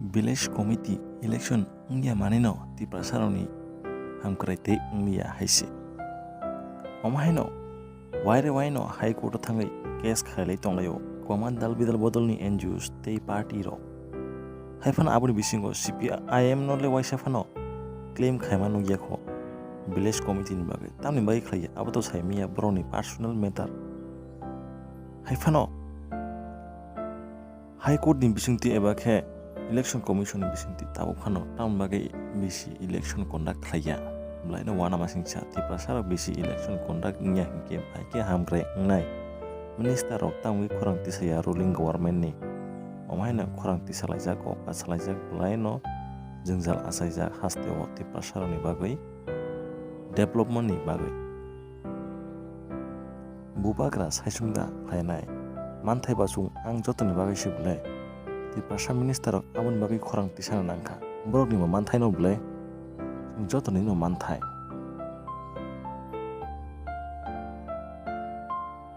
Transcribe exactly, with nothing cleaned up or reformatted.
Village committee election wngya manino Tiprasarokni hamkrai tei wngya hai se. Omo haino waire waino High Court o thangwi case khailai tonglaio kwbangma dal bidal bodolni N G Os tei party rok. Hai phano aboni bisingo C P I M no le waisa phano claim khaima nukya kho village committee ni bagwi. Tamni bagwi khlaiya abo to saimanya borokni personal matter. Hai phano High Court ni bisingtwi eba khe Election Commission ni bisingtwi tabuk phano tamni bagwi bisi election conduct khlaiya. Bwlaino uanamasingcha Tiprasarok bisi election conduct wngya hinkhe bai khe hamkrai wngnai. Minister rok tamwi khorang tisaya ruling government ni. Omo haino khorang tisalaijago, kasalaijak bwlaino jwngjal achaijak hasteo Tiprasarokni bagwi development ni bagwi. Bubagra saichung da khlainai manthai bachung ang jotoni bagwi se bwle. Tiprasa minister rok aboni bagwi khorang tisana nangkha. Borokni bo manthaino bwle. Chwng jotoni no manthai.